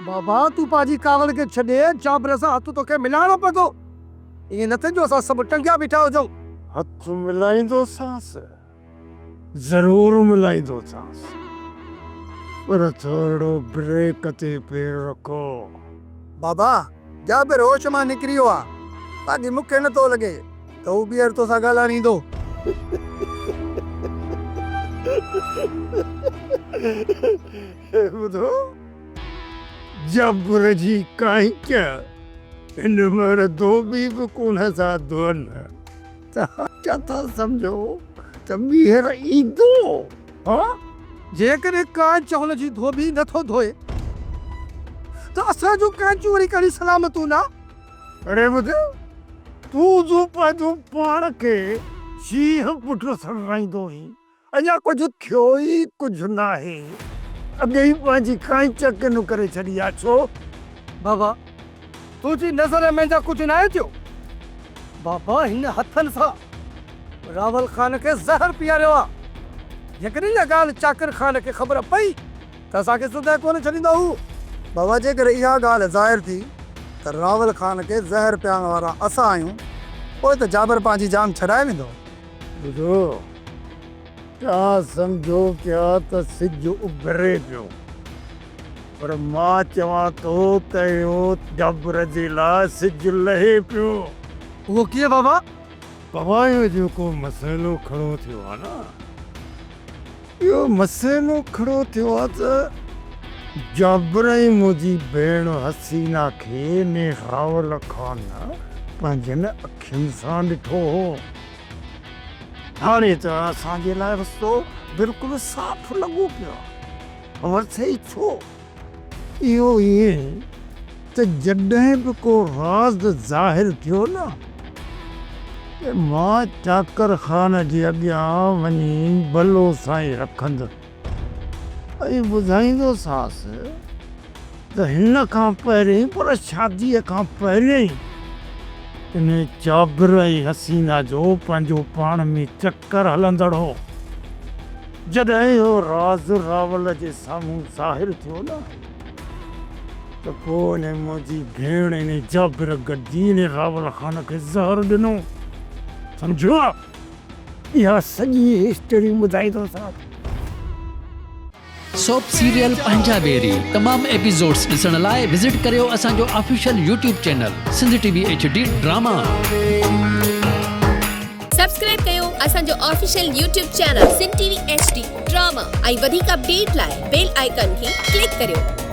بابا تون پنهنجي ڪاوڙ کي ڇڏي جابر سان هٿ توکي ملائڻو پوندو. ائين نه ٿئي جو اسان سڀ ٽنگيا بيٺا هجون. هٿ ملائيندوسانس، ضرور ملائيندوسانس، پر ٿورڙو بريڪ تي پير رکو. بابا جابر هوش مان نڪري ويو آ، باقي مون کي نه ٿو لڳي ته هو ٻيهر توسان ڳالهائڻ ايندو. ٻڌو، جبر جي ڪائنچ هن مهل ڌوٻي به ڪونه ٿا ڌوئن. توهان ڇا ٿا سمجهو ته ٻيهر ايندو؟ ها، جيڪڏهن ڪائنچ هن جي ڌوٻي نه ٿو ڌوئي ته اسان جون ڪائنچون وري ڪهڙي سلامت هوندا؟ اڙي ٻڌ، تون جو پنهنجو پاڻ کي شينهن پٽ سڏرائيندو هئين، اڃا ڪجهه ٿيو ئي ڪجهه ناهي، اڳي ئي پنهنجي ڪائنچ ڪن ڪري ڇڏي آ، ڇو؟ بابا، تنهنجي نظر ۾ اڃا ڪجهه ناهي ٿيو. بابا، هن هٿن سان راول خان کي زهر پياريو آ. جيڪڏهن اها ڳالهه چاڪر خان کي خبر پئي ته اسان کي زنده ڪونه ڇڏيندو هو. بابا، جيڪڏهن اها ڳالهه ظاهر ٿي ته راول خان کي زهر پيارڻ وارا اسان آهيون، پوء ته جابر پنهنجي جان ڇڏائي ويندو. ٻڌو، توهان سمجهو پيا ته سج اڀري پيو، پر مان چوان ٿو ته اهو جبر جي لاء سج لهي پيو. اهو ڪيئن بابا؟ بابا اهو جيڪو مسئلو کڙو ٿيو آهي نه، اهو مسئلو کڙو ٿيو آهي ته جابر ۽ منهنجي ڀيڻ حسينا کي ني راول خان پنهنجن اکين سان ڏٺو هو. هاڻي ته اسان جي لاء رستو بلڪل صاف لڳو پيو آهي. خبر اٿئي ڇو؟ اهو ائين ته جڏهن به ڪو راز ظاهر ٿيو نه ته مان چاڪر خان جي اڳيان وڃي بلو سائين رکندس ۽ ٻڌائيندوسانس ته هن کان پهرين پر شاديء کان پهرين انهي جابر ۽ حسينا جو پنهنجو پاڻ ۾ چڪر هلندڙ هو. جڏهن اهو راز راول جي سامهون ظاهر ٿيو نه ته پوء انهي منهنجي ڀيڻ انهي جابر گڏجي انهي راول خان کي زهر ڏنو. سمجهيو؟ اها سڄي هسٽري ٻڌائيندوسانس. سوپ سيريل پنهنجا ويري تمام ايپيسوڊس ڏسڻ لاء وزٽ ڪريو اسان جو official YouTube channel Sindh T V H D drama. Subscribe ڪيو اسان جو official YouTube channel Sindh T V H D drama ۽ وڌيڪ اپڊيٽ لاء بيل آئيڪان کي ڪلڪ ڪريو.